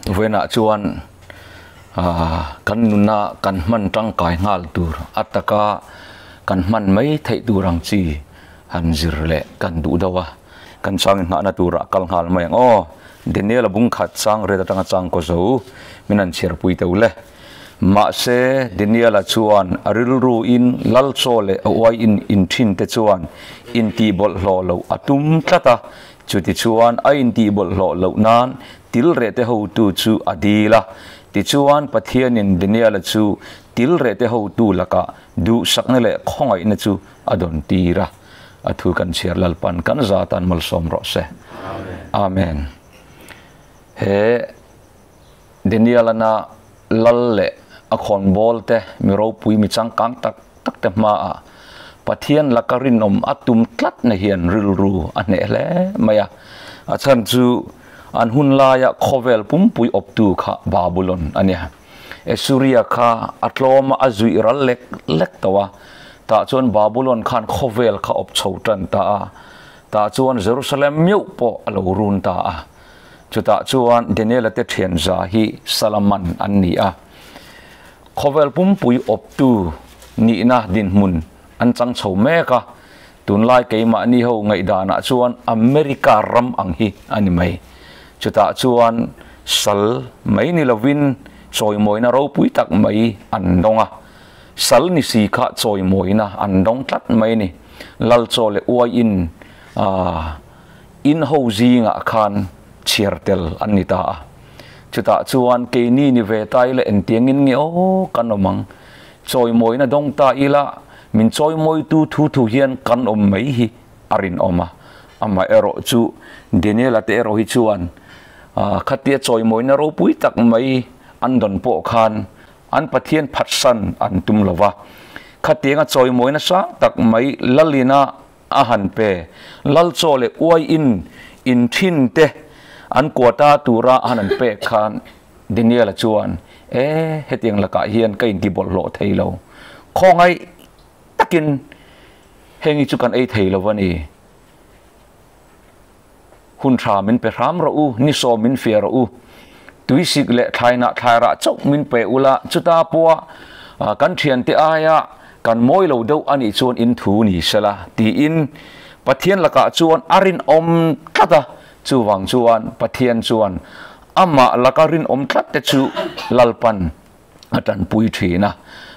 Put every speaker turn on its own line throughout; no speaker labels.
Vawiinah chuan kan nuna kan hman tangkai nghal tur a taka kan hman mai theih tur ang chi han zir leh kan duh deuh a, kan chang inhnahna turah kal nghal mai ang aw. Daniel-a bung khat chang ret atanga chang kaw zo min han chhiarpui teuh le. Mahse, Daniel-a chuan a rilru in lal chaw leh a uai in inthin te chuan intihbawlhhlawh loh a tum tlat a, Chutichuan a intihbawlhhlawh loh nan til rehte hotu chu a dil a. Tichuan Pathianin Daniela chu til rehte hotu lakah duhsakna leh khawngaihna chu a dawn tir a. A thu kan chhiar Lalpan kan za tan malsawm rawh se. Amen. He Danielana lal leh a khawnbawl te mi ropui mi changkang tak tak te hmaah Pathian laka rinawm a tum tlatna hian rilru a hneh hle mai a. A chhan chu an hun laia khawvel pumpui awptu kha Babulon a nia. Assuria kha a tlawma a zuih ral lek lek tawh a, tah chuan Babulon khan khawvel kha awp chho tan ta a, tah chuan Jerusalem meuh pawh a lo run ta a. Chutah chuan Daniela te thianza hi Salaman an ni a. Khawvel pumpui awptu nihna dinhmun an chang chho mek a, tunlai keimahni ho ngaihdanah chuan America ram ang hi a ni mai. Chutah chuan sal mai ni lovin chawimawina ropui tak mai an dawng a, sal ni si kha chawimawina an dawng tlat mai a ni. Lal chaw leh uaiin in ho zingah khan chhiar tel an ni ta a. Chutah chuan keini ni ve ta ila engtiangin nge aw kan awm ang? Chawimawina dawng ta ila min chawimawitu thu thu hian kan awm mai hi a rinawm a. Amaherawh chu Daniela te erawh hi chuan khatia chawimawina ropui tak mai an dawn pawh khan an Pathian phatsan an tum lo va. Khatianga chawimawina sang tak mai Lalina A han pe. Lal chaw leh uai in in thin te an quota tura a han an pek khan Daniel-a chuan, E, hetiang lakah hian ka inti bawlhhlawh thei lo. Khawngaih takin heng hi chu kan ei thei lo a ni. Hun tha min pe hram rawh u, ni sawm min fiah rawh u. Tuisik leh thlainah thlairah chauh min pe ula, chuta pawha kan thiante aia kan mawi lo deuh a nih chuan in thu ni sela tiin Pathian lakah chuan a rinawm tlat a, chuvang chuan Pathian chuan amah laka rinawm tlat te chu Lalpan a tanpui thin a,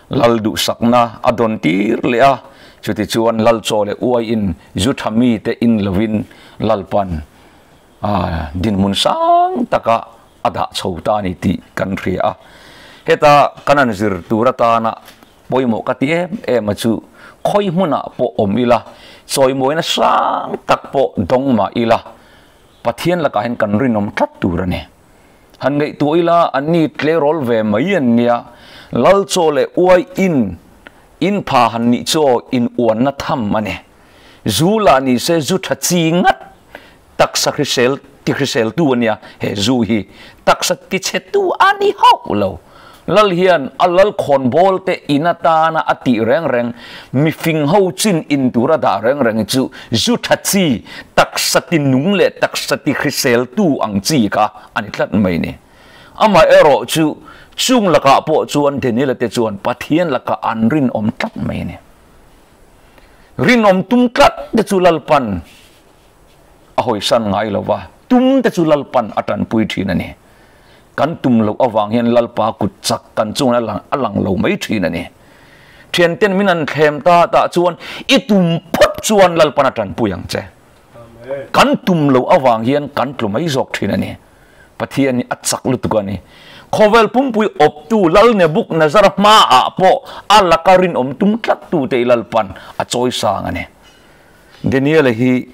Lal duhsakna a dawn tir leh a, chutichuan Lal chaw leh uaiin zu tha mite in lovin Lalpan dinhmun sang taka a dah chho ta a ni tih kan hria a. Heta kan han zir tur atana pawimawh ka ti em em a chu khawi hmunah pawh awm ila, chawimawina sang tak pawh dawng mah ila, Pathian lakah hian kan rinawm tlat tur a ni. Han ngaihtuah ila an ni tleirawl ve mai an nia, lal chaw leh uai in in pha han nih chaw in uanna tham a ni. Zu lah ni se zu tha chi ngat taksa hrisel ti hriseltu a nia, he zu hi taksa ti chhetu a ni hauh lo. Lal hian a lal khawnbawl te in atana a tih reng reng, mifing ho chin in tura dah reng reng hi chu zu tha chi, taksa ti nung leh taksa ti hrisel tu ang chi kha a ni tlat mai ni. Amaherawh chu chung lakah pawh chuan Daniela te chuan Pathian lakah an rinawm tlat mai ni. Rinawm tum tlat te chu Lalpan a hawisan ngai lo va, tum te chu Lalpan a tanpui thin a ni. Kan tum loh avang hian Lalpa kut chak kan chungah a lang a lang lo mai thin a ni. Thianten min an thlem ta tah chuan i tum phawt chuan Lalpan a tanpui ang che. Kan tum loh avang hian kan tlu mai zawk thin a ni. Pathian hi a chak lutuk a ni. Khawvel pumpui awptu Lal Nebukadnezar hmaah pawh a laka rinawm tum tlattute i Lalpan a chawi sang a ni. Daniel-a hi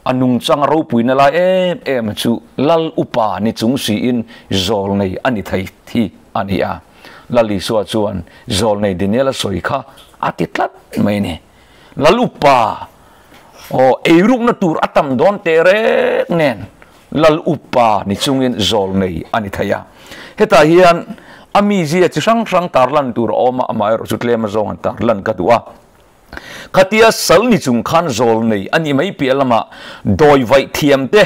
a nungchang a ropuina lai em em chu Lal upa ni chung siin zawlnei a ni thei thi a ni a. Lal Isua chuan zawlnei Daniel-a sawi kha a ti tlat mai a ni. Lal upa aw eirukna tur a tam dawn teh rek nen Lal upa ni chungin zawlnei a ni thei a. Hetah hian a mizia chi hrang hrang tarlan tur a awm a, amaherawhchu tlem azawng an tarlan ka duh a. Khatia sal ni chung khan zawl nei a nih mai piah lamah dawi vaih thiam te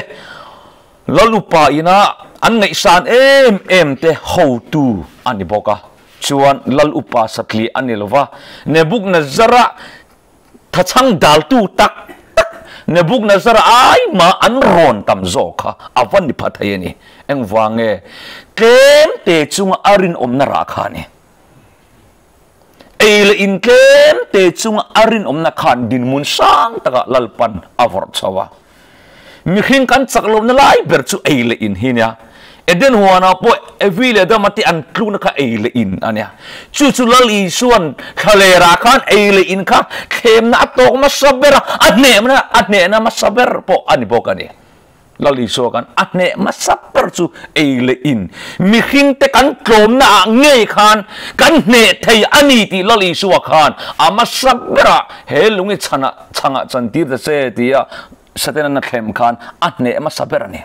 Lal upa ina An ngaihsan em em te hotu a ni bawk a. Chuan Lal upa satliah a ni lova, Nebukadnezzara thachhang daltu tak tak Nebukadnezzara ai mah an rawn tam zawk kha a va ni pha thei a ni. Engvang nge? Tlem te chunga a rinawmna rah kha a ni. Ei leh in tlem te chunga a rinawmna khan dinhmun sang takah Lalpan a vawrh chho a. Mihring kan chak lohna lai ber chu ei leh in hi a nia. Eden huanah pawh Evi leh Adama te an tlukna kha ei leh in a nia. Chu chu Lal Isuan thlalerah khan ei leh in kha thlemna a tawk hmasa ber a, a hnehna a hnehna hmasa ber pawh a ni bawk a ni. Lal Isua khan a hneh hmasa ber chu ei leh in mihringte kan tlawmna ah ngei khan kan hneh thei a ni tih Lal Isua khan a hmasa berah he lungi chhanah chhangah chantir ta che tia Satan-an a thlem khan a hneh hmasa ber a ni.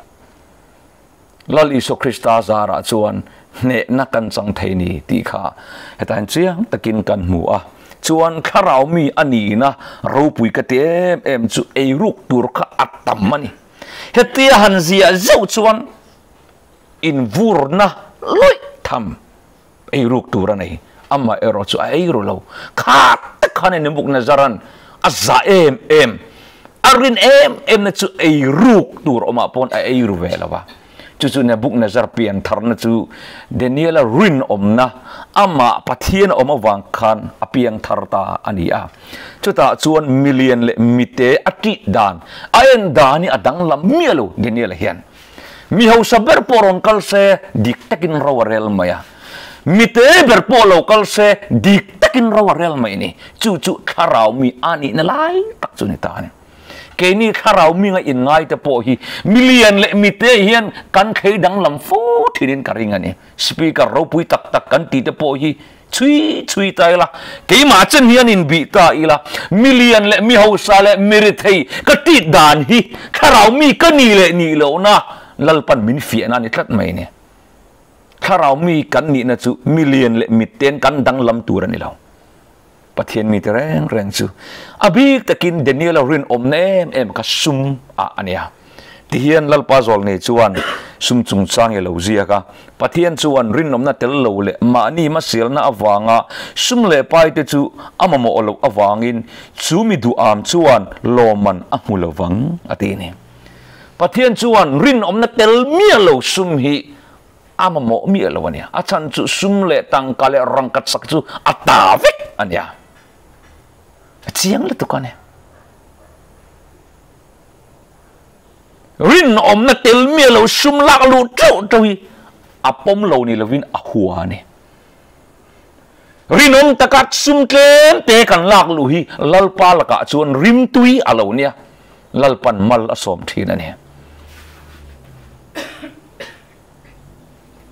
Lal Isua Krista zarah chuan hnehna kan chang thei ni tih kha hetah hian chiang takin kan hmu a. Chuan thlarau mi a nihna ropui ka ti em em chu eiruk tur kha a tam a ni. Hetia han ziah zeuh chuan invurna lawih tham eiruk tur a nei. Amah erawh chu a eiru lo. Kha tak khan in Nebukadnezaran a zah em em, a rin em em na chu eiruk tur awmah pawn a eiru ve lo va. Chu chu Nebukadnezzar pian tharna chu Daniela rinawmna, amah Pathian a awm avang khan a piang thar ta a ni a. Chutah chuan milian leh mite a tih dan, a en dan hi a danglam miah lo Daniela hian. Mi hausa ber pawh rawn kal se dik takin ro a rel mai a, mite ber pawh lo kal se dik takin ro a rel mai a ni. Chu chu thlarau mi a nihna lai tak chu ni ta a ni. Keini thlarau minga inngai te pawh hi milian leh mite hian kan thlei danglam fo thinin ka ring a ni. Speaker ropui tak tak kan tih te pawh hi chhui chhui ta ila, keimah chen hian inbih ta ila, milian leh mi hausa leh mi rethei ka tih dan hi thlarau mi ka nih leh nih lohna Lalpan min fiahna a ni tlat mai a ni. Thlarau mi kan nihna chu milian leh miten kan danglam tur a ni lo. Pathian mite reng reng chu a bik takin Daniela rinawmna em em kha sum ah a nia. Tihian Lalpa Zawlnei chuan sum chungchang i lo ziak a, Pathian chuan rinawmna tel lo leh mahni hmasialna avanga sum leh pai te chu a mamawh loh avangin chu mi duham chuan lawmman a hmu lovang a ti a ni. Pathian chuan rinawmna tel miah lo sum hi A mamawh miah lo a nia. A chhan chu sum leh tangka leh rangkhat sak chu a ta vek a nia. A chiang lutuk a ni. Rinawmna tel miah lo sum lak luh teuh teuh hi a pawm lo ni lovin a hua a ni. Rinawm taka sum tlem te kan lak luh hi Lalpa lakah chuan rimtui a lo nia. Lalpan mal a sawm thin a ni.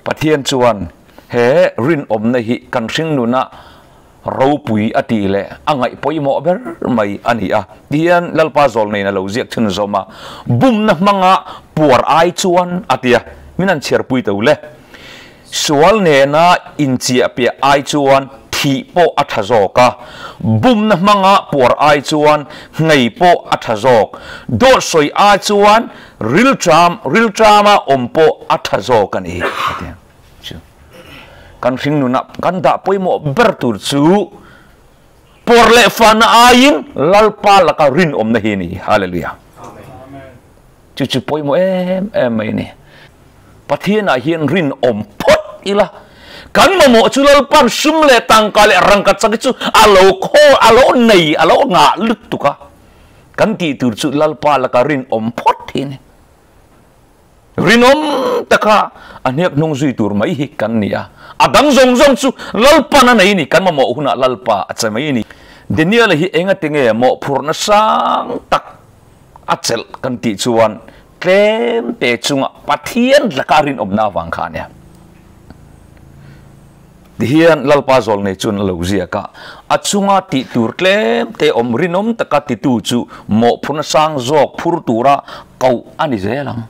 Pathian chuan he rinawmna hi kan hringnuna ropui a tih leh a ngaih pawimawh ber mai a ni a. Tihian Lalpa zawlneiin a lo ziak chhun zawm a, Bumna hmanga puar ai chuan a ti a, min han chhiarpui to le. Sual nena inchiahpiah ai chuan thih pawh a tha zawk a, bumna hmanga puar ai chuan nghei pawh a tha zawk, dawt sawi ai chuan rilṭam rilṭama awm pawh a tha zawk a ni, a ti. Chu kan hringnunah kan dah pawimawh ber tur chu puar leh fahna aiin Lalpa laka rinawmna hi a ni. Hallelujah. Chu chu pawimawh em em mai a ni. Pathianah hian rinawm phawt ila, kan mamawh chu Lalpan sum leh tangka leh rangka chak hi chu a lo khawl, a lo nei, a lo ngah lutuk a. Kan tih tur chu Lalpa laka rinawm phawt hi a ni. Rinawm taka a hniak hnung zui tur mai hi kan ni a. A dang zawng zawng chu Lalpan a nei a ni, kan mamawh hunah Lalpa a che mai a ni. Daniel-a hi engati nge mawhphurhna sang tak a chelh kan tih chuan tlem te chunga Pathian laka rinawmna avang kha a nia. Tihian Lalpa Zawlnei chuan a lo ziak a, a chunga tih tur tlem te awm rinawm taka titu chu mawhphurna sang zawk phur tura koh a ni zel ang.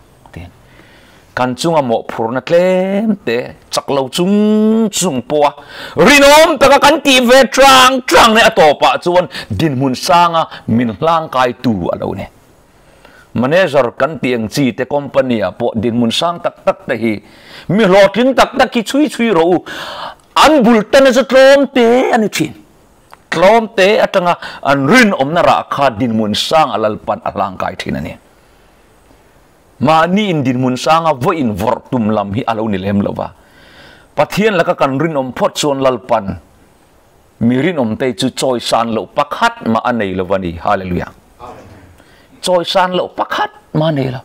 Kan chunga mawhphurna tlem te chak lo chung chung pawha rinawm taka kan tih ve tang tang leh a tawpah chuan dinhmun sanga min hlangkaitu a lo ni. Manager kan tih ang chi te company ah pawh dinhmun sang tak tak te hi mi hlawhtling tak tak hi chhui chhui rawh u. An bul tan a chu tlawm te a ni thin. Tlawm te atanga an rinawmna rah kha dinhmun sang a lalpan a hlangkai thin a ni. Mahni in dinhmun sanga vawi in vawrh tum lam hi a lo ni lem lo va. Pathian laka kan rinawm phawt chuan lalpan Mi rinawmte chu chawisan loh pakhat mah a nei lo a ni. Hallelujah. Chawisan loh pakhat mah a nei lo.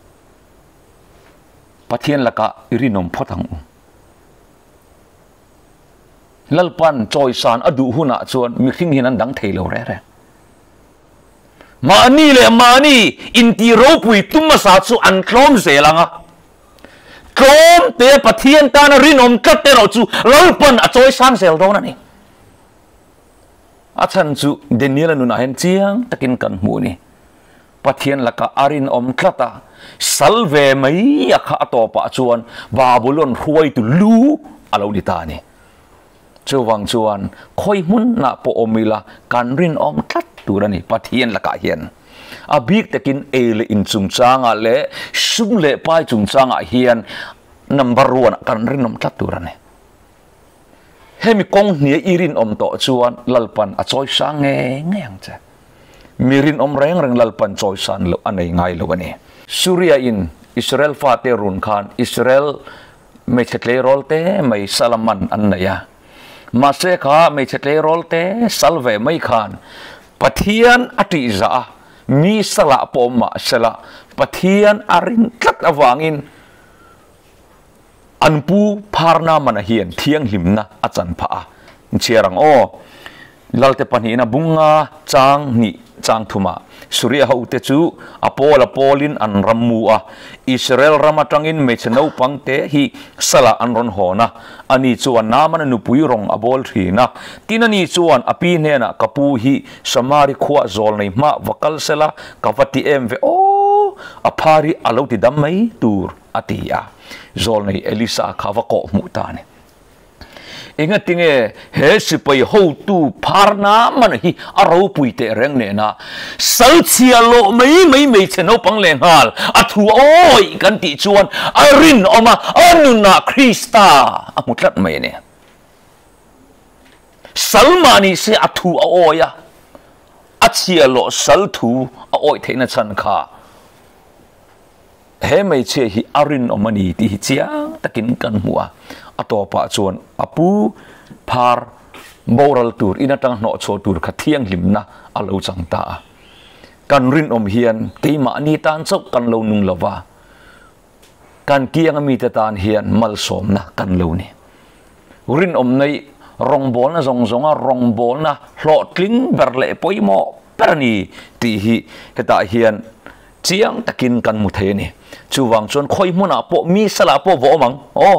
Pathian lakah i rinawm phawt ang u. Lalpan chawisan a duh hunah chuan mihring hian an dang thei lo reh reh. Mahni leh mahni inti ropui tum hmasa chu an tlawm zel ang a. Tlawm te Pathian tana rinawm tlat erawh chu Lalpan a chawisang zel dawn a ni. A chhan chu Daniel-a nunah hian chiang takin kan hmuh a ni. Pathian lakah a rinawm tlat a, sal ve mai a kha a tawpah chuan Babulon hruaitu lu a lo ni ta a ni. Chuvang chuan khawi hmunah pawh awm ila kan rinawm tlat tur a ni Pathian lakah hian. A bik takin ei leh in chungchangah leh sum leh pai chungchangah hian number one ah kan rinawm tlat tur a ni. Hemi kawng hnia i rinawm tawh chuan Lalpan a chawisang ngei ngei ang che. Mi rinawm reng reng Lalpan chawisan loh a nei ngai lo a ni. Suria in Israel fate run khan Israel Hmeichhe tleirawl te mai sal a man an nei a. Mahse kha hmeichhe tleirawl te sal ve mai khan Pathian a tih zah a, mi salah pawh mah sela Pathian a rin tlat avangin an pu pharna mana hian thianghlimna a chan phah a. Chhiar ang aw. Lalte pahnihna bunga chang hnih chang thumah Suria hote chu a pawl a pawlin an ram mu a, Israel ram atangin hmeichhe naupang te hi salah an rawn hawn a, ani chuan Naamana nupui rawng a bawl thin a. Tin ani chuan a pi hnenah ka pu hi Samari khuah zawl nei hmah va kal sela ka va ti em ve aw, a phar hi a lo ti dam mai tur a ti a. Zawl nei Elisa kha va kawh hmuh ta a ni. Engatinge he sipai hotu pharna man hi a ropui teh reng nena sal chhia lawh mai mai hmeichhe naupang leh nghal a thu awi kan tih chuan a rinawm a, a nunah Krista a hmu tlat mai a ni. Sal mah ni se a thu a awi a, a chhia lawh sal thu a awih theihna chhan kha He hmeichhia hi a rinawm a ni tih hi chiang takin kan hmu a, a tawpah chuan a pu phar boral tur in atanga hnawhchhuah tur kha thianghlimna a lo chang ta a. Kan rinawm hian keimahni tan chauh kan lo nung lo va, kan kianga mite tan hian malsawmna kan lo ni. Rinawm nei rawngbawlna zawng zawnga rawngbawlna hlawhtling ber leh pawimawh ber a ni tih hi hetah hian Chiang takin kan hmu thei a ni. Chuvang chuan khawi hmunah pawh mi salah pawh va awm ang. Aw,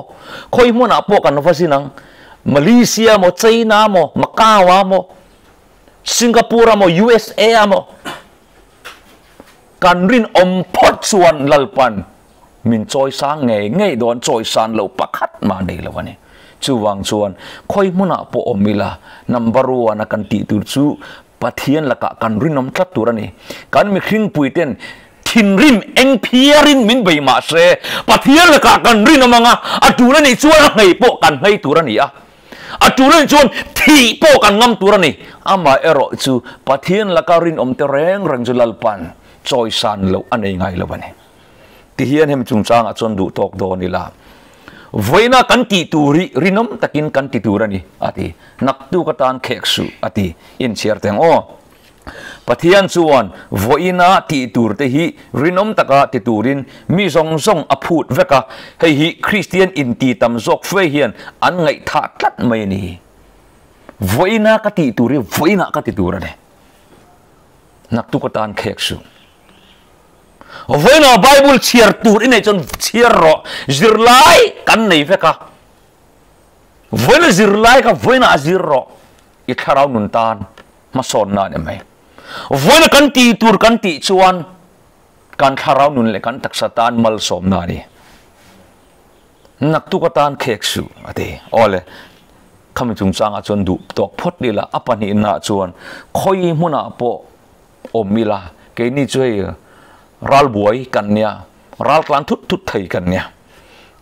khawi hmunah pawh kan va zin ang. Malaysia maw, China maw, Macau ah maw, Singapore ah maw, USA ah maw, kan rinawm phawt chuan Lalpan min chawisang ngei ngei dawn, chawisan loh pakhat mah nei lo a ni. Chuvang chuan khawi hmunah pawh awm ila, number one a kan tih tur chu Pathian lakah kan rinawm tlat tur a ni. Kan mihringpui ten thinrim eng phiarin min bei mah se, Pathian lakah kan rinawm ang a, a tul a nih chuan a nghei pawh kan nghei tur a ni a. A tul a nih chuan thih pawh kan ngam tur a ni. Amah erawh chu Pathian laka rinawm te reng reng chu Lalpan chawisan loh a nei ngai lo a ni. Tihian hemi chungchangah chuan duh tawk dawn ila, Vawiina kan tih tur hi rinawm takin kan ti tur a ni, a ti. Naktuk atan khek suh, a ti. Inchhiar teng aw. Pathian chuan vawiina tih tur te hi rinawm taka ti turin mi zawng zawng a phut vek a, hei hi Kristian inti tam zawk fe hian an ngaihthah tlat mai a ni. Vawiina ka tih tur hi vawiinah ka ti tur a ni. Naktuk atan khek suh. Vawiinah Bible chhiar tur i neih chuan chhiar rawh. Zirlai kan nei vek a. Vawiina zirlai kha vawiinah zir rawh. I thlarau nun tan hmasawnna a ni mai. Vawiina kan tih tur kan tih chuan kan thlarau nun leh kan taksa tan malsawmna a ni. Naktuk atan khek suh a ti. Awle, khami chungchangah chuan duh tawk phawt ila a pahnihnaah chuan khawi hmunah pawh awm ila, keini chu hei Ral buai kan nia, ral tlan thut thut thei kan nia.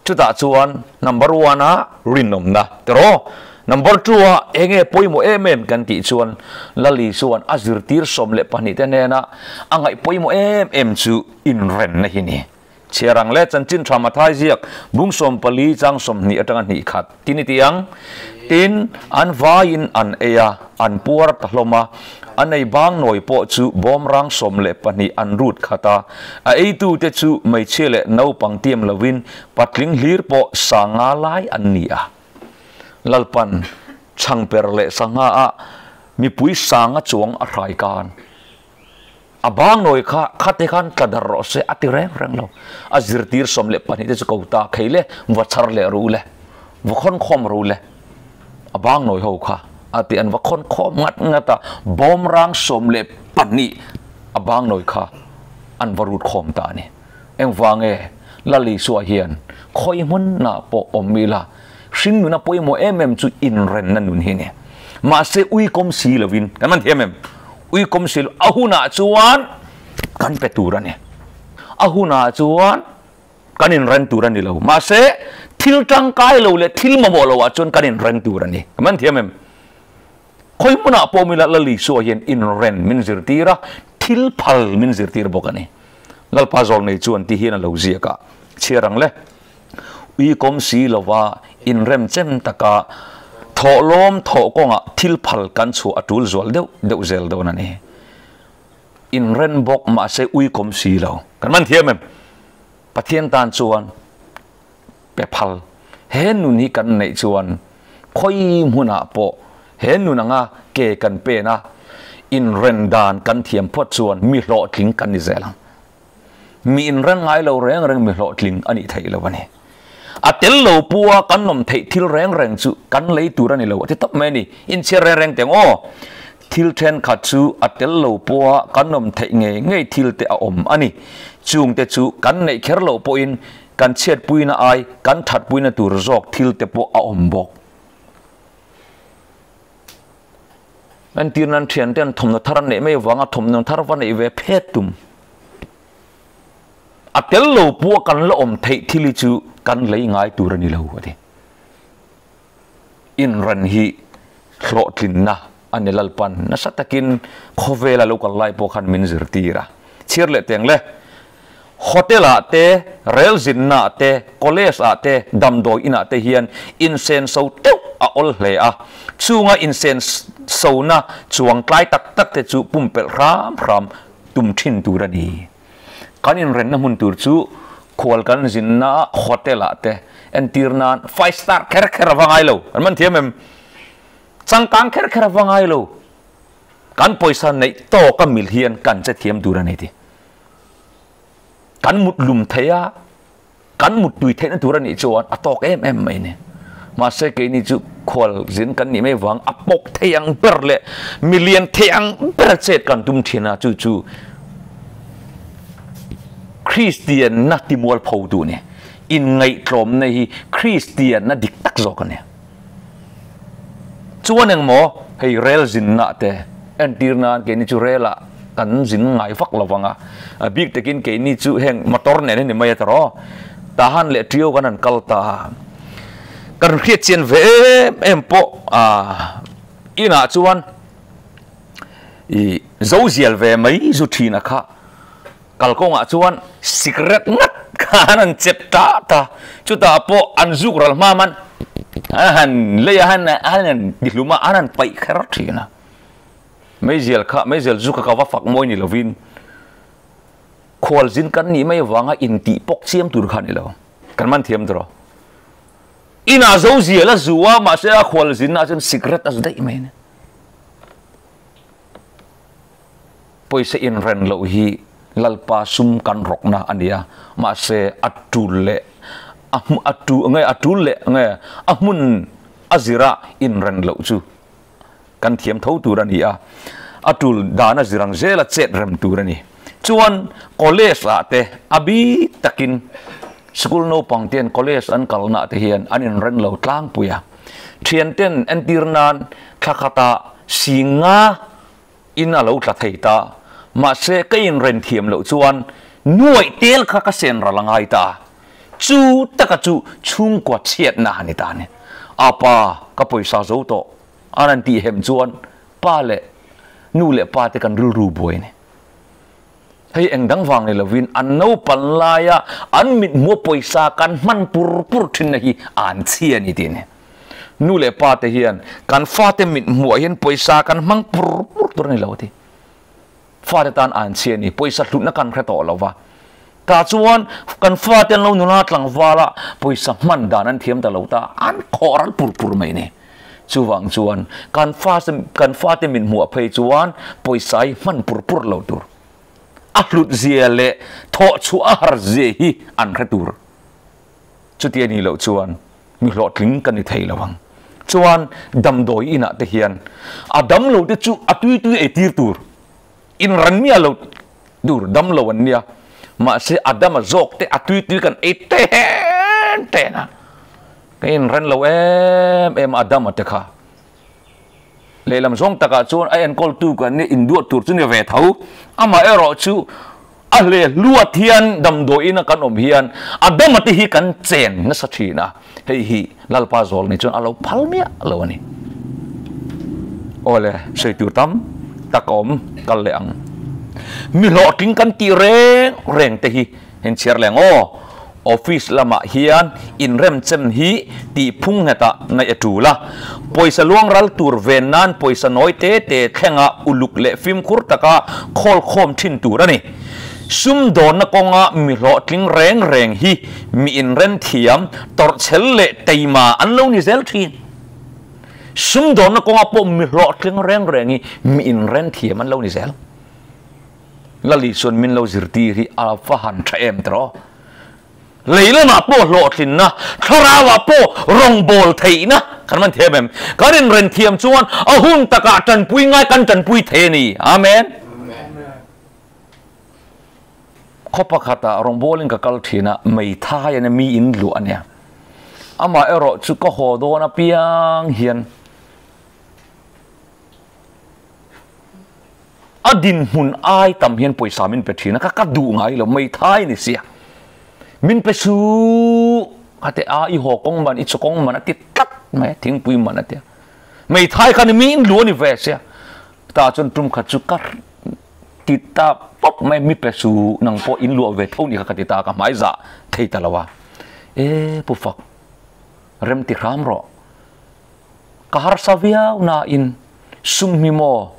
Chutah chuan number one ah rinawmna tiraw? Number two ah enge pawimawh em em kan tih chuan Lali chuan a zirtir 12 te hnena a ngaih pawimawh em em chu inrenna hi ni. Chhiar ang le chanchin tha Mathai ziak bung 14 chang 20 atanga hnih khat tin i ti ang. Tin, an vaiin an ei a, an puar ta hlawm a, an ei bang nawi pawh chu bawmrang 12 an rut khat a, a eitute chu hmeichhia leh naupang tiam lovin patling hlir pawh sanga lai an ni a. Lalpan chhangper leh sangha ah mipui sanga chuang a hrai kan. A bang nawi kha khate khan tla dar rawh se a ti reng reng lo. A zirtir 12 te chu ko ta khei le, va chhar leh ru le, va khawn khawm ru le. A bang nawi ho kha a ti an va khawn khawm ngat ngat a, bawmrang 12 a bang nawi kha an va rut khawm ta a ni. Engvang e, Lali Suah hian khawi hmun na pawh awm ila, hring nuna pawimawh em em chu inrenna nun hi ni. Mahse ui kawm si lovin, kan man thiam em? Ui kawm si lo, a hunah chuan kan pe tur a ni. A hunah chuan kan inren tur a ni lo. Mahse thil tangkai lo leh thil mamawh lo ah chuan kan inren tur a ni. Kan man thiam em? Khawi hmunah pawh mila Lali Suah hian inren min zirtir a, thil phal min zirtir bawk a ni. Lalpa zawl nei chuan ti hian a lo ziak a, chhiar ang le. Ui kawm si lova inrem chem taka thawh lawm thawh kawngah thil phal kan chhuah a tul zual deuh deuh zel dawn a ni. Inren bawk mahse ui kawm si lo. Kan man thiam em? Pathian tan chuan pe phal. He nun hi kan neih chuan khawi hmunah pawh he nun anga ke kan pen a, inren dan kan thiam phawt chuan mi hlawhtling kan ni zel ang. Mi inren ngai lo reng reng mi hlawhtling a nih theih lo a ni. A tel lo pua kan nawm theih thil reng reng chu kan lei tur a ni lo a ti tawp mai a ni. Inchhiar reng reng teng aw. Thil thenkhat chu a tel lo pua kan nawm theih ngei ngei thil te a awm a ni. Chung te chu kan neih kher loh pawhin kan chhiatpuina ai kan thatpuina tur zawk thil te pawh a awm bawk. Entir nan thian ten thawmhnaw thar an neih mai avanga thawmhnaw thar va neih ve phet tum. A tel lo pawh kan la awm theih thil hi chu kan lei ngai tur a ni lo a ti. Inran hi hlawhtlinna a ni Lalpan nasa takin khawvela lo kal lai pawh khan min zirtir a. Chhiar leh teng le. Hotel ah te, rel zinna ah te, college ah te, damdawi inah te hian insenso teuh a awl hle a. Chunga insensona chuang tlai tak tak te chu pumpelh hram hram tum thin tur a ni. Kan inrenna hmun tur chu khual kan zinna hotel ah te entir nan five star kher kher a va ngai lo. An man thiam em? Changkang kher kher a va ngai lo. Kan pawisa neih tawk a mil hian kan che thiam tur a ni ti. Kan mut lum thei a, kan mut tui theihna tur a nih chuan a tawk em em mai ni. Mahse keini chu khual zin kan nih mai vang a pawk thei ang ber leh milian thei ang ber chet kan tum thin a, chu chu Kristianna timual pho tu ni. Inngaihtlawmna hi Kristianna dik tak zawk a ni. Chuan engmaw hei rel zinna te entir nan keini chu rel ah kan zin ngai vak lo vang a, a bik takin keini chu heng motor nen hi ni mai a tawrh tahan leh ṭiau kan han kal ta a, kan hriat chian ve em em pawh a inah chuan ih zo zial ve mai zu ṭhin a kha. Kalkawngah chuan cigarette ngat kha an han chep ta ta, chutah pawh an zuk ral hma man an han lei a, an han ti hlum a, an han paih kher thin a. Meizial kha, meizial zu kha ka va fak mawi ni lovin khualzin kan nih mai avanga intih pawk chiam tur kha a ni lo, kan man thiam tawh. Inah zo zial a zu a, mahse a khualzinah chuan cigarette a zu daih mai a ni. Pawisa inren loh hi Lalpa sum kan rawkna a ni a, mahse a tul leh a a tu nge a tul leh nge a hmun a zira inren loh chu kan thiam tho tur a ni a, a tul dan a zir ang zela chet rem tur a ni. Chuan college ah te a bik takin school naupang ten college an kalna te hian an inren lo tlangpui a, thian ten entir nan thla khatah singa in a lo tla thei ta. Mahse ka inren thiam loh chuan Nuaih tel kha ka sen ral a ngai ta. Chu taka chu chhungkua chhiatna a ni ta a ni. A pa, ka pawisa zo tawh a rawn tih hem chuan pa leh nu leh pa te kan rilru buai a ni. Hei eng dang vang ni lovin an naupan laia an mithmuh pawisa kan hman pur pur thinna hi an chhia a ni tih a ni. Nu leh pa te hian kan fate mithmuhah hian pawisa kan hmang pur pur tur a ni lo a ti. Fate tan an chhia a ni, pawisa hlutna kan hre tawh lo va. Tah chuan kan fate an lo nula tlangval a, pawisa hman dan an thiam ta lo ta, an khawh ral pur pur mai a ni. Chuvang chuan kan fa kan fate min hmuah phei chuan pawisa hi hman pur pur lo tur. A hlut zia leh thawh chhuah a har zia hi an hre tur. Chuti a nih loh chuan mi hlawhtling ka ni thei lo ang. Chuan damdawi inah te hian a damlo te chu a tui tui ei tir tur. Inran miah lo tur damlo an nia. Mahse a dama zawk te a tui tui kan ei ten ten a. Ka inren lo em em a dama te kha. Lehlam zawng takah chuan a enkawltu kan nia induat tur chu ni ve tho. Amaherawh chu a hle hluat hian damdawiin a kan awm hian a dama te hi kan chen nasa thin a. Hei hi Lalpa zawl ni chuan a lo phal miah lo a ni. Awle, sawi tur tam tak a awm kal leh ang. Mi hlawhtling kan tih reng reng te hi heng chhiar leng aw. Office lamah hian inremchem hi tih phung nghetah ngaih a tul a. Pawisa luang ral tur ven nan pawisa nawi te te thlenga uluk leh fimkhur taka khawl khawm thin tur a ni. Sumdawnna kawnga mi hlawhtling reng reng hi mi inren thiam, tawrhchhel leh teima an lo ni zel thin. Sumdawnna kawnga pawh mi hlawhtling reng reng hi mi inren thiam an lo ni zel. Lali chuan min lo zirtir hi a va han tha em tawh. Lei lamah pawh hlawhtlinna, thlarauah pawh rawngbâwl theihna kan man thiam em? Kan inren thiam chuan a hun takah tanpui ngai kan tanpui thei a ni. Amen. Khaw pakhatah rawngbâwlin ka kal ṭhin a, meithai a nia, mi in luah a nia. Amah erawh chu ka haw dawn apiang hian A dinhmun ai tam hian pawisa min pe thin a, ka ka duh ngai lo, meithai ni sia. Min pe suh a ti a, i haw kawng man, i chaw kawng man a ti tlat mai a, thingpui man a ti a. Meithai kha ni mi in lu a ni ve sia. Tah chuan tum khat chu ka ti ta pawp mai, mi pe suh nang pawh in luah ve tho ni kha ka ti ta, ka hmai zah thei ta lo a. E Pu Fak, rem ti hram rawh. Ka harsa viau nain sum hi maw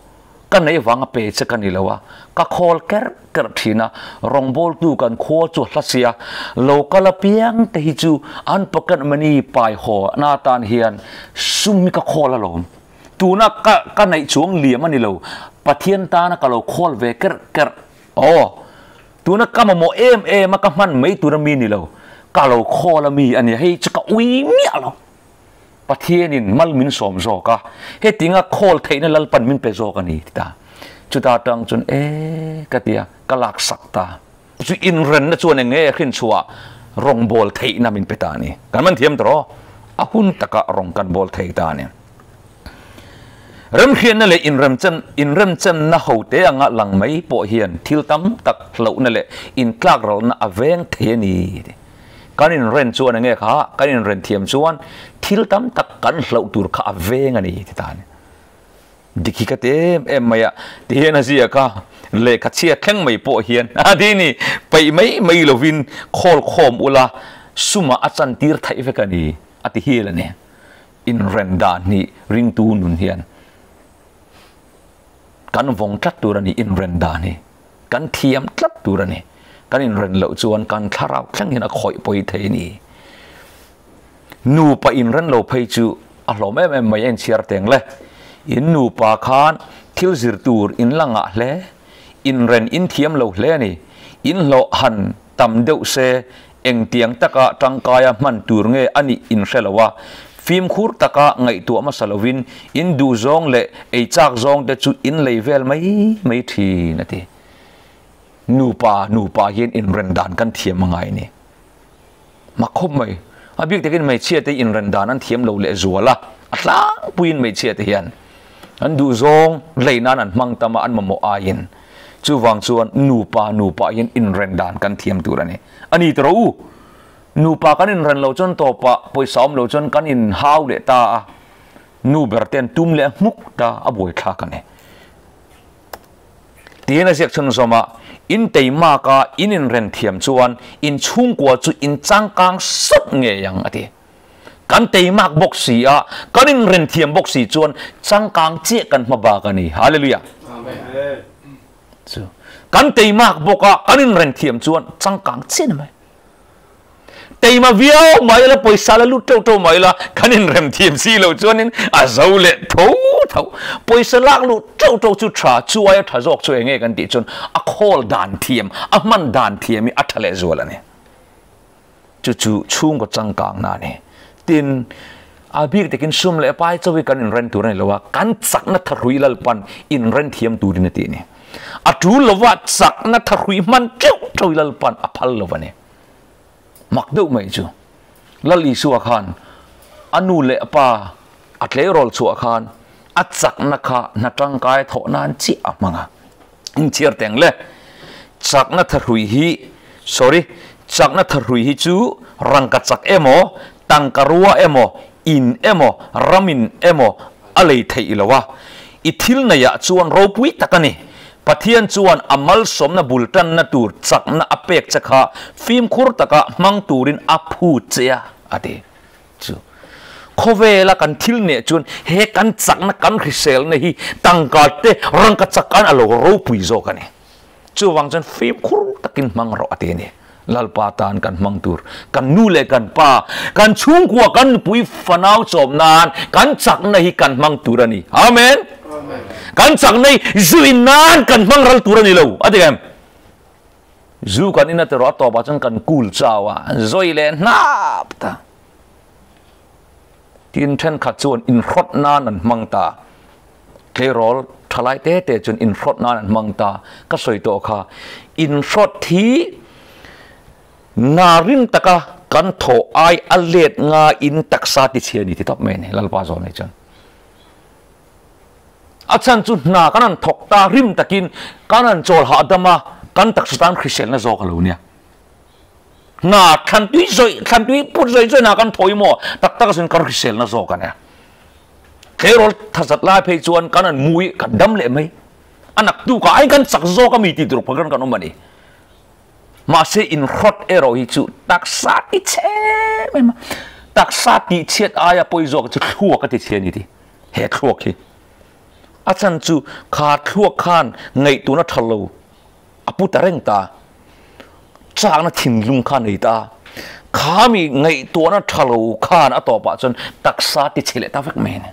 ka nei vanga pe che ka ni lo a, ka khawl kerh kerh thin a, rawngbawltu kan khua chu a hla sia, lo kal apiang te hi chu an pocket money pai haw na atan hian sum hi ka khawl alawm. Tuna ka ka neih chuang liam a ni lo, Pathian tana ka lo khawl ve kerh kerh. Aw, tuna ka mamawh em em a ka hman mai tura mi ni lo, ka lo khawl a mi a nia, hei chu ka ui miah lo. Pathianin mal min sawm zawk a, hetinga khawl theihna Lalpan min pe zawk a ni ti ta. Chuta tang chuan e ka ti a, ka laksak ta. Chu inrenna chuan eng nge hrinchhuah rawngbâwl theihna min pe ta a ni. Kan man thiam tawh, a hun takah rawng kan bâwl thei ta a ni. Remhriatna leh inremchem inremchemna hote anga lang mai pawh hian thil tam tak hlauhna leh intlâkralna a veng thei a ni ti. Kan inren chuan enge kha, kan inren thiam chuan thil tam tak kan hlauh tur kha a veng a ni ti ta a ni. Dik hi ka ti em em mai a, ti hian a ziak a, lehkha chhia thleng mai pawh hian a ti ni, peih mai mai lovin khawl khawm ula sumah a chantir theih vek a ni a ti hial a ni. Inren dan hi ringtu nun hian kan vawng tlat tur a ni, inren dan hi. Kan thiam tlat tur a ni. Kan inren loh chuan kan thlarau thleng hian a khawih pawi thei a ni. Nupa inren lo phei chu a hlawm em em mai a inchhiar teng le. In nupa khan thil zir tur in la ngah hle, inren in thiam lo hle a ni. In hlawh han tam deuh se engtiang taka tangkaia hman tur nge a nih in hre lo a, fimkhur taka ngaihtuah hmasa lovin in duh zawng leh ei chak zawng te chu in lei vel mai mai thin a ti. Nupa nupa hian inren dan kan thiam a ngai ni. Mak khawp mai. A bik takin hmeichhia te inren dan an thiam lo leh zual a, a tlangpuiin hmeichhia te hian an duh zawng lei nan an hmang tam a, an mamawh aiin. Chuvang chuan nupa nupa hian inren dan kan thiam tur a ni. A ni tawh rawh u. Nupa kan inren lo chuan tawpah pawisa awm lo chuan kan inhau leh ta a, nu ber te an tum leh hmuk ta a buaithlak a ni. Tiin a ziak chhunzawm a, In teimak a in inren thiam chuan in chhungkua chu in changkang sawt ngei ang a ti. Kan teimak bawk si a, kan inren thiam bawk si chuan changkang chiah kan hma bak a ni. Hallelujah!
Amen.
Chu kan teimak bawk a, kan inren thiam chuan changkang chiah ni mai. Teima viau mai la, pawisa la lut teuh teuh mai la, kan inrem thiam si lo chuanin a zo leh tho tho. Pawisa lak luh teuh teuh chu tha, chu aia tha zawk chu enge kan tih chuan a khawl dan thiam, a hman dan thiam hi a tha leh zual a ni. Chu chu chhungkaw changkangna a ni. Tin, a bik takin sum leh pai chauh hi kan inren tur a ni lo a, kan chakna thahrui Lalpan inren thiam turin a ti a ni. A tul lova chakna thahrui hman teuh teuh hi Lalpan a phal lo a ni. Mak deuh mai chu Lal Isua khan a nu leh a pa a tleirawl chhuah khan a chakna kha hna tangkai thawh nan chiah a hmang a. Inchhiar teng le, chakna thahrui hi, sorry, chakna thahrui hi chu rangka chak emaw, tangka rua emaw, in emaw, ramin emaw a lei theih lo a. I thil neihah chuan ropui tak a ni. Pathian chuan a malsawmna bul tanna tur chakna a pek che kha fimkhur taka hmang turin a phut che a, a ti. Chu khawvela kan thil neh chuan he kan chakna kan hriselna hi tangka te rangka chak an a lo ropui zawk a ni. Chuvang chuan fimkhur takin hmang rawh a ti a ni. Lalpa tan kan hmang tur, kan nu leh kan pa, kan chhungkua, kan nupui fanau chawm nan kan chakna hi kan hmang tur a ni. Amen. Kan chakna hi zu in nan kan hmang ral tur a ni lo. A ti em? Zu kan in a tiraw a tawpah chuan kan kul chau a, zawi leh hnap ta. Tin thenkhat chuan inhrawt nan an hmang ta. Tleirawl thalai te te chuan inhrawt nan an hmang ta. Ka sawi tawh kha, inhrawt hi narin taka kan thawh ai a let ngaiin taksa tichhia a ni ti tawp mai a ni, Lalpa zawn nei chuan. A chhan chu hna kan han thawk ta rim takin kan han chawl hahdam a, kan taksa tan hriselna zawk a lo nia. Hna thlantui zawih, thlantui put zawih zawih hna kan thawi maw? Tak tak asin kan hriselna zawk a nia. Tleirawl thazat lai phei chuan kan han mui, kan dam leh mai. A naktukah aiin kan chak zawk a mi tih tur phakran kan awm a ni. Mahse inhrawt erawh hi chu taksa ti chhe mai ma. Taksa tih chhiat aia pawi zawk chu thluak a ti chhe a ni ti. He thluak hi. A chhan chu kha thluak khan ngaihtuahna tha lo a pu ta reng ta. Chakna thinlung kha nei ta. Kha mi ngaihtuahna tha lo khan a tawpah chuan taksa ti chhe leh ta vek mai a ni.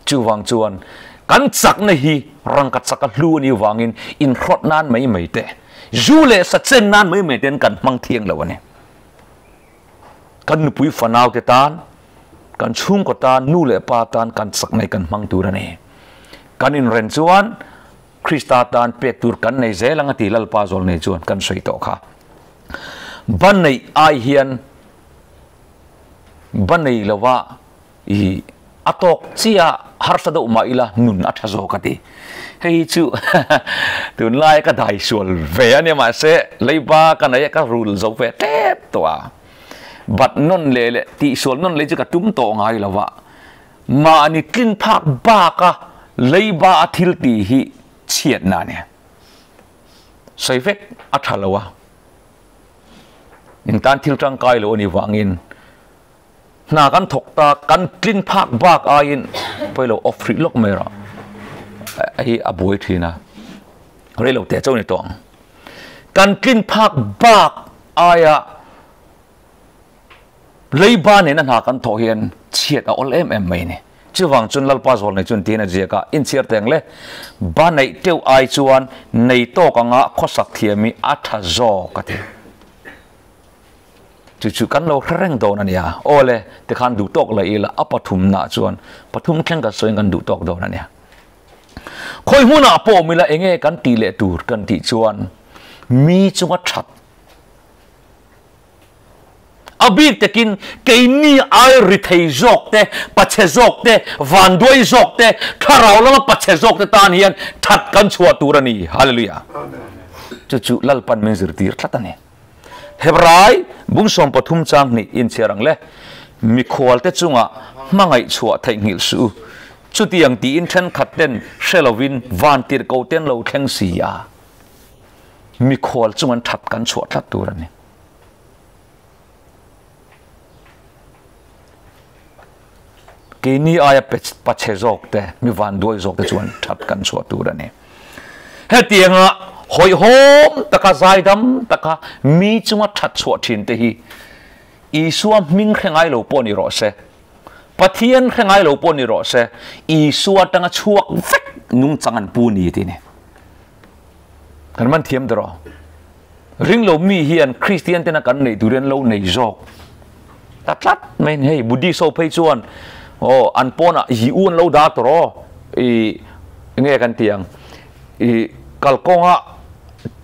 Chuvang chuan kan chakna hi rangka chaka hlu a nih vangin inhrawt nan mai mai te, zu leh sa chen nan mai mai ten kan hmang thiang lo a ni. Kan nupui fanau te tan, kan chhungkaw tan, nu leh pa tan kan chakna hi kan hmang tur a ni. Kan inren chuan Krista tan pek tur kan nei zel ang a ti Lalpa zawl nei chuan kan sawi tawh kha. Ba neih ai hian ba nei lova i a tawk chiah harsa deuh mah ila nun a tha zawk a ti. Hei hi chu tunlai ka dai sual ve a nia mahse leiba ka nei a ka rul zo ve tep tawh a. Bat nawn leh leh tihsual nawn leh chu ka tum tawh ngai lova. Mahni tlin phak baka leiba a thil tih hi chhiatna a ni. Sawi vek a tha lo a, in tan thil tangkai lo a nih vangin hna kan thawk ta, kan tlin phak bak aiin pawi lo off rih lawk mai rawh hei a buai thin a, rei lo teh chauh a ni tawh ang. Kan tlin phak bak aia Leiba nena hna kan thawh hian chhiat a awl em em mai a ni. Chuvang chuan Lalpa zawl nei chuan tiin a ziak a, inchhiar teng le, ba neih teuh ai chuan nei tawk anga khawsak thiam hi a tha zawk a ti. Chu chu kan lo hre reng dawn a nia. Aw le, tikhan duh tawk la ila a pathumnaah chuan pathum thleng kan sawiin kan duh tawk dawn a nia. Khawi hmunah pawh awm ila enge kan tih leh tur kan tih chuan mi chunga that. A bik takin keini ai ri thei zawk te, pachhe zawk te, vanduai zawk te, thlarau lama pachhe zawk te tan hian that kan chhuah tur a ni. Hallelujah. Chu chu Lalpan min zirtir tlat a ni. Hebrai bung 13 chang hnih inchhiar ang le. Mikhual te chunga hmangaih chhuah theihnghilh suh u. Chutiang tiin thenkhat ten hre lovin vantir ko ten lo thleng si a. Mikhual chungan that kan chhuah tlat tur a ni. Keini aia pachhe zawk te, mi vanduai zawk te chuan that kan chhuah tur a ni. Hetianga hawihhawm taka zaidam taka mi chunga that chhuah thin te hi Isua hming hre ngai lo pawh ni rawh se, Pathian hre ngai lo pawh ni rawh se, Isua atanga chhuak vek nungchang an pu ni tih a ni. Kan man thiam tawh rawh. Ringlo mi hian Kristian tena kan neih tur hian lo nei zawk ta tlat mai ni. Hei Buddhist ho phei chuan aw an pawnah hi u an lo dah tawh rawh i nge kan ti ang i kalkawnga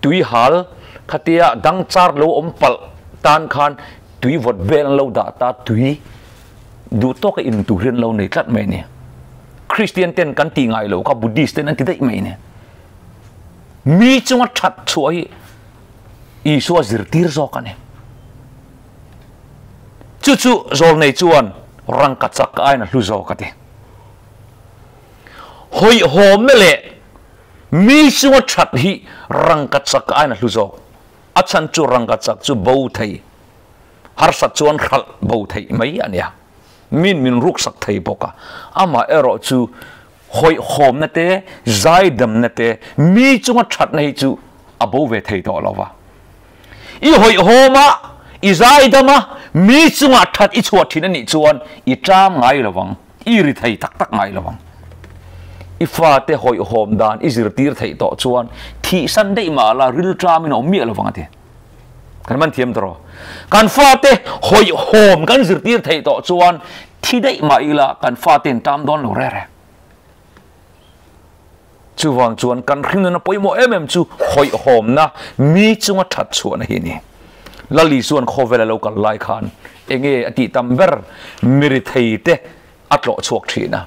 tui hal khatia dang char lo awm palh tan khan tui vawt vel an lo dah ta tui duh tawka in tur hian lo nei tlat mai ni. Kristian ten kan ti ngai lo kha Buddhist ten an ti daih mai ni. Mi chunga that chhuah hi Isua zirtir zawk a ni. Chu chu zawlnei chuan rangka chak aiin a hlu zawk a ti. Hawihhawmna leh mi chunga that hi rangka chak aiin a hlu zawk. A chhan chu rangka chak chu bo thei, harsat chuan hralh bo theih mai a nia. Min min ruksak thei bawk a. Amah erawh chu hawihhawmna te, zaidamna te, mi chunga thatna hi chu a bo ve thei tawh lo va. I hawihhawm a, i zaidam a, mi chunga that i chhuah thin a nih chuan i tang ngai lo vang, i ri thei tak tak ngai lo vang. I fate hawihhawm dan i zirtir theih tawh chuan thihsan daih mah la rilṭamin a awm miah lo vang a ti. Kan man thiam tawh. Kan fate hawihhawm kan zirtir theih tawh chuan thi daih mah ila kan fate an tam dawn lo re re. Chuvang chuan kan hringnuna pawimawh em em chu hawihhawmna mi chunga that chhuahna hi a ni. Lali chuan khawvel a lo kal lai khan enge a tih tam ber miri thei te a tlawh chhuak thin a.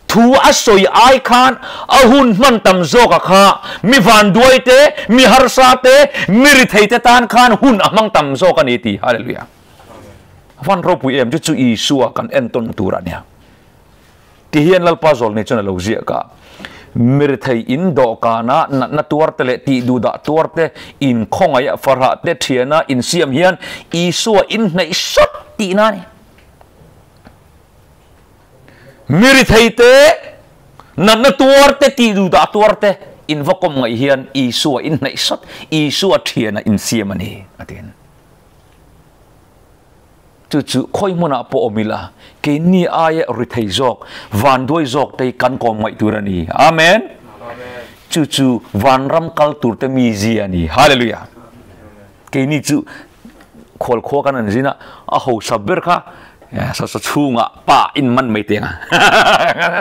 Thu a sawi ai khan a hun hman tam zawk a kha mi vanduai te, mi harsa te, mi ri thei te tan khan hun a hmang tam zawk a ni ti. Hallelujah. Van ropui em chu chu Isua kan entawn tur a nia. Ti hian Lalpa zawl nei chuan a lo ziak a. Mi rethei in dawhkana natna tuar te leh tih duhdah tuar te, in khawngaih a farah te thiana insiam hian Isua inhnaih sawt tihna a ni. Mi rethei te, natna tuar te, tih duhdah tuar te in va kawm ngaih hian Isua inhnaih sawt, Isua thiana insiam a ni, a ti. Chu chu khawi hmunah pawh awm ila, keini aia rethei zawk, vanduai zawk te hi kan kawm ngaih tur a ni. Amen. Chu chu vanram kal tur te mizia a ni. Hallelujah. Keini chu khual khua kan an zin a, a hausa ber kha sa sa chhungah pa in man mai teng a.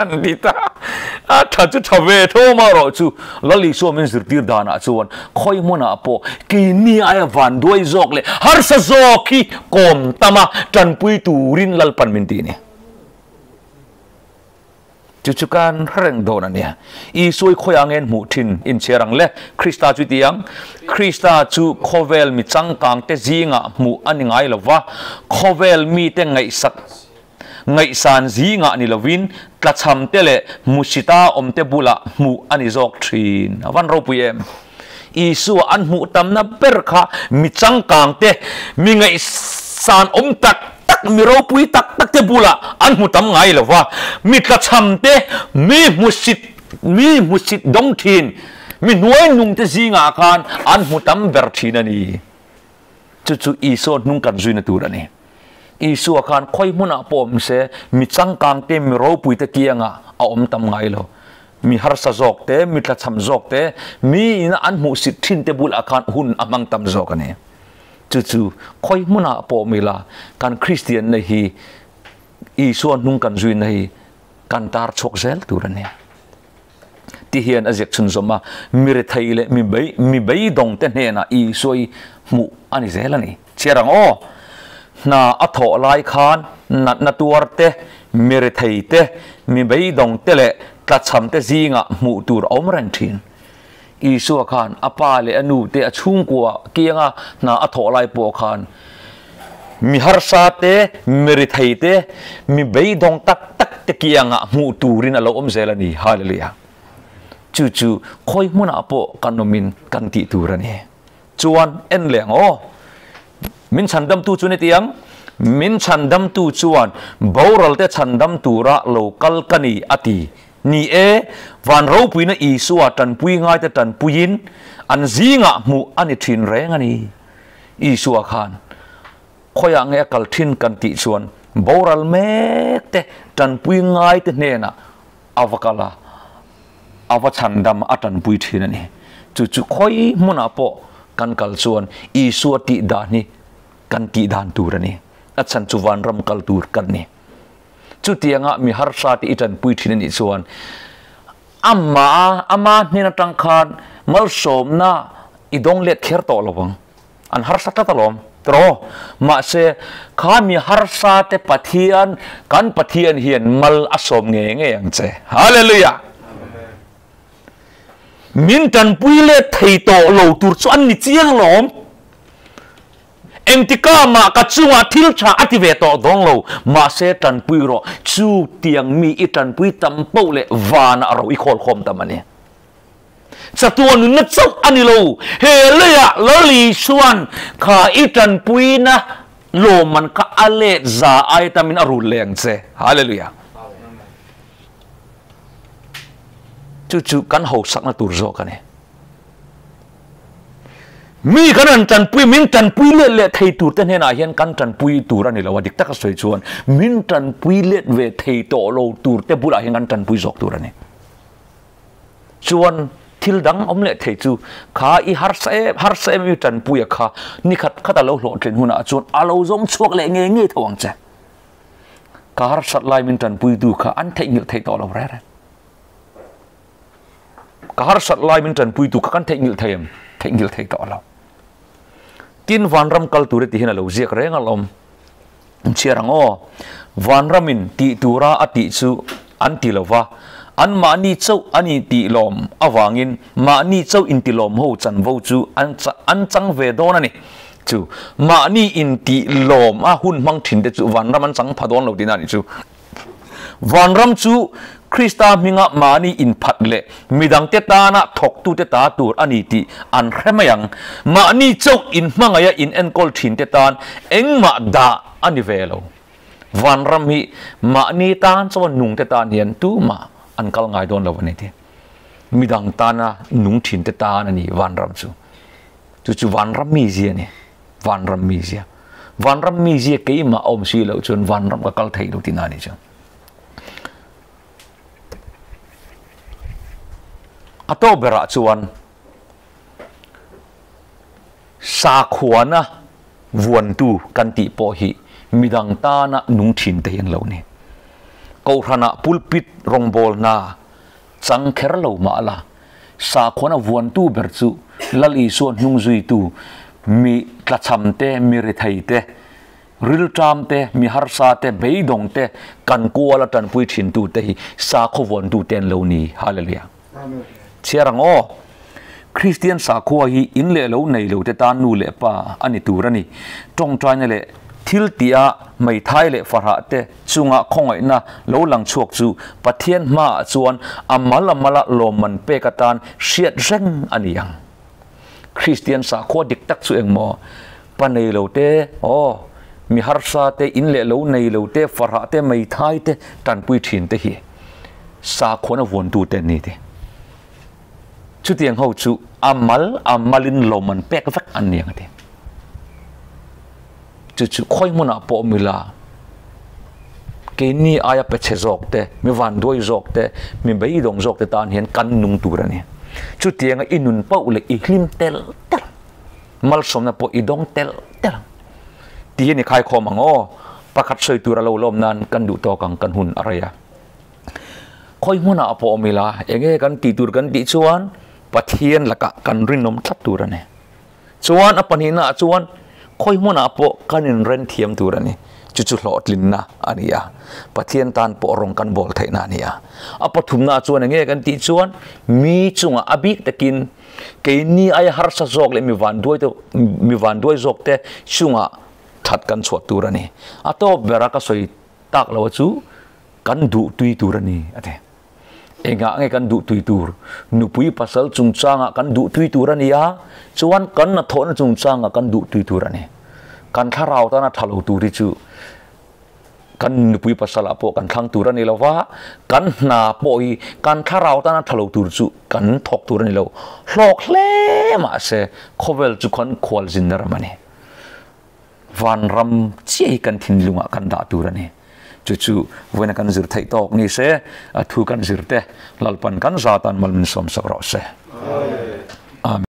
An ti ta. A tha chu tha ve tho ma rawh chu Lal Isua min zirtir danah chuan khawi hmunah pawh keini aia vanduai zawk leh harsa zawk hi kawm tama tanpui turin Lalpan min ti a ni. Chu chu kan reng dawn a nia. Isua i khawiah nge an hmuh thin inchhiar ang le? Krista chu ti ang. Krista chu khawvel mi changkangte zingah hmuh a ni ngai lo va, khawvel mite ngaihsak ngaihsan zingah ni lovin tlachhamte leh hmusita awmte bulah hmuh a ni zawk thin. A van ropui em? Isua an hmuh tamna ber kha mi changkangte, mi ngaihsan awm tak tak, mi ropui tak tak te bulah an hmu tam ngai lo va. Mi tlachhamte, mi hmusit, mi hmusit dawng thin, mi hnuai nungte zingah khan an hmu tam ber thin a ni. Chu chu Isua hnung kan zuina tur a ni. Isua khan khawi hmunah pawh awm se, mi changkangte, mi ropuite kiangah a awm tam ngai lo. Mi harsa zawk te, mi tlachham zawk te, mi ina an hmuhsit thin te bulah khan hun a hmang tam zawk a ni. Chu chu khawi hmunah pawh awm ila, kan Kristianna hi, Isua hnung kan zuina hi kan tar chhuak zel tur a ni. Ti hian a ziak chhunzawm a, mi rethei leh mi bei mi beidawng te hnenah Isua hi hmuh a ni zel a ni. Chhiar ang aw! Hna a thawh lai khan natna tuar te, mi rethei te, mi beidawng te leh tlachham te zingah hmuh tur a awm reng thin. Isua khan a pa leh a nu te a chhungkua kianga hna a thawh lai pawh khan mi harsa te, mi rethei te, mi beidawng tak tak te kiangah hmuh turin a lo awm zel a ni. Hallelujah! Chu chu khawi hmunah pawh kan awmin kan tih tur a ni. Chuan en leh ang aw. Min chhandamtu chu ni tiang, Min chhandamtu chuan boralte chhandam tura lo kal ka ni a ti. Ni e, van ropuina Isua tanpui ngaite tanpuiin an zingah hmuh a ni thin reng a ni. Isua khan khawiah nge a kal thin kan tih chuan boral mekte tanpui ngaite hnenah a va kal a, a va chhandam a tanpui thin a ni. Chu chu khawi hmunah pawh kan kal chuan Isua tih dan hi kan tih dan tur a ni. A chhan chu vanram kal tur kan ni. Chutianga mi harsa te i tanpui thin a nih chuan ama ama hnen atang khan malsawmna i dawng let kher tawh lo ang. An harsa tlat alawm tiraw? Mahse, kha mi harsa te Pathian, kan Pathian hian mal a sawm ngei ngei ang che. Hallelujah! Min tanpui let thei tawh lo tur chu an ni chiang alawm. Engtika mah ka chungah thil tha a ti ve tawh dawng lo, mahse tanpui rawh, chu tiang mi i tanpui tam poh leh vanah ro i khawlkhawm tam a ni. Chatuan nunna chauh a ni lo. He leiah Lal Isua'n kha i tanpuina lawmman kha a let za ai tamin a rul leng che. Hallelujah! Chu chu kan hausakna tur zawk a ni. Mi kan han tanpui, min tanpui let leh thei tur te hnenah hian kan tanpui tur a ni lo a, dik taka sawi chuan min tanpui let ve thei tawh lo tur te bulah hian kan tanpui zawk tur a ni. Chuan thil dang awm leh thei chu kha i harsa em harsa em i tanpuia kha ni khat khat a lo hlawhtlin hunah chuan a lo zawng chhuak leh ngei ngei tho ang che. Ka harsat lai min tanpuitu kha an theihnghilh thei tawh lo reng reng. Ka harsat lai min tanpuitu kha kan theihnghilh thei em? Theihnghilh thei tawh lo. Tin vanram kal tur e ti hian a lo ziak reng alawm. Chhiar ang aw. Vanramin tih tura a tih chu an ti lo va, anmahni chauh an intih lawm avangin mahni chauh intilawm ho chanvo chu an an chang ve dawn a ni. Chu mahni intih lawm a hun hmang thin te chu vanram an chang pha dawn lo tihna a nih chu. Vanram chu Krista hminga mahni inphat leh midangte tana thawktute ta tur a ni tih an hre mai ang. Mahni chauh inhmangaih a inenkawl thinte tan engmah dah a ni ve lo. Vanram hi mahni tan chuan nungte tan hian tumah an kal ngai dawn lo a ni tih. Midang tana nung thinte tan a ni vanram chu. Chu chu vanram mizia a ni. Vanram mizia. Vanram mizia keimah a awm si loh chuan vanram ka kal thei lo tihna a nih chu. A tawp berah chuan sakhuana vuantu kan tih pawh hi midang tana nung thin te hi an lo ni. Kohhranah pulpit rawngbawlna chang kher lo mah la, Sakhuana vuantu ber chu Lal Isua hnung zuitu mi tlachham te, mi rethei te, rilṭam te, mi harsa te, beidawng te, kan kual a ṭanpui ṭhintu te hi sakhaw vuantu te an lo ni. Hallelujah. Chhiar ang aw. Kristian sakhua hi in leh lo nei lo te tan nu leh pa a ni tur a ni. Ṭawngṭaina leh thil tih-a hmeithai leh fahrah te chunga khawngaihna lo lang chhuak chu Pathian hmaah chuan a mal a mala lawmman pek atan hriat reng a ni ang. Kristian sakhua dik tak chu engmaw? Pa nei lo te, aw, mi harsa te, in leh lo nei lo te, fahrah te, meithai te tanpui thin te hi sakhuana vuantu te an ni ti. Chutiang ho chu a mal a malin lawmman pek vek an ni ang a ti. Chu chu khawi hmunah pawh awm ila, keini aia pe chhe zawk te, mi vanduai zawk te, mi beidawng zawk te tan hian kan nung tur a ni. Chutianga i nun pauh leh i hlim tel tel, malsawmna pawh i dawng tel tel ang. Ti hian i khaikhawm ang aw, pakhat sawi tur a lo lawm nan kan duh tawk ang kan hun a rei a. Khawi hmunah pawh awm ila, enge kan tih tur kan tih chuan Pathian lakah kan rinawm tlat tur a ni. Chuan a pahnihnaah chuan Khawi hmunah pawh kan inren thiam tur a ni. Chu chu hlawhtlinna a ni a, Pathian tan pawh rawng kan bawl theihna a ni a. A pathumna chuan enge kan tih chuan mi chungah a bik takin keini aia harsa zawk leh mi vanduai te mi vanduai zawk te chungah that kan chhuah tur a ni. A tawp bera ka sawi tak lo chu kan duh tui tur a ni a ti. Engah nge kan duh tui tur? Nupui pasal chungchangah kan duh tui tur a ni a, chuan kan hnathawhna chungchangah kan duh tui tur a ni. Kan thlarau tana tha lo tur hi chu kan nupui pasalah pawh kan thlang tur a ni lo va, kan hna pawh hi kan thlarau tana tha lo tur chu kan thawk tur a ni lo. Hlawk hle mahse khawvel chu khan khualzinna ram a ni. Vanram chiah hi kan thinlungah kan dah tur a ni. Chu chu vawiina kan zir theih tawk ni se, a thu kan zir te Lalpan kan zatan mal min sawmsak rawh se. Amen.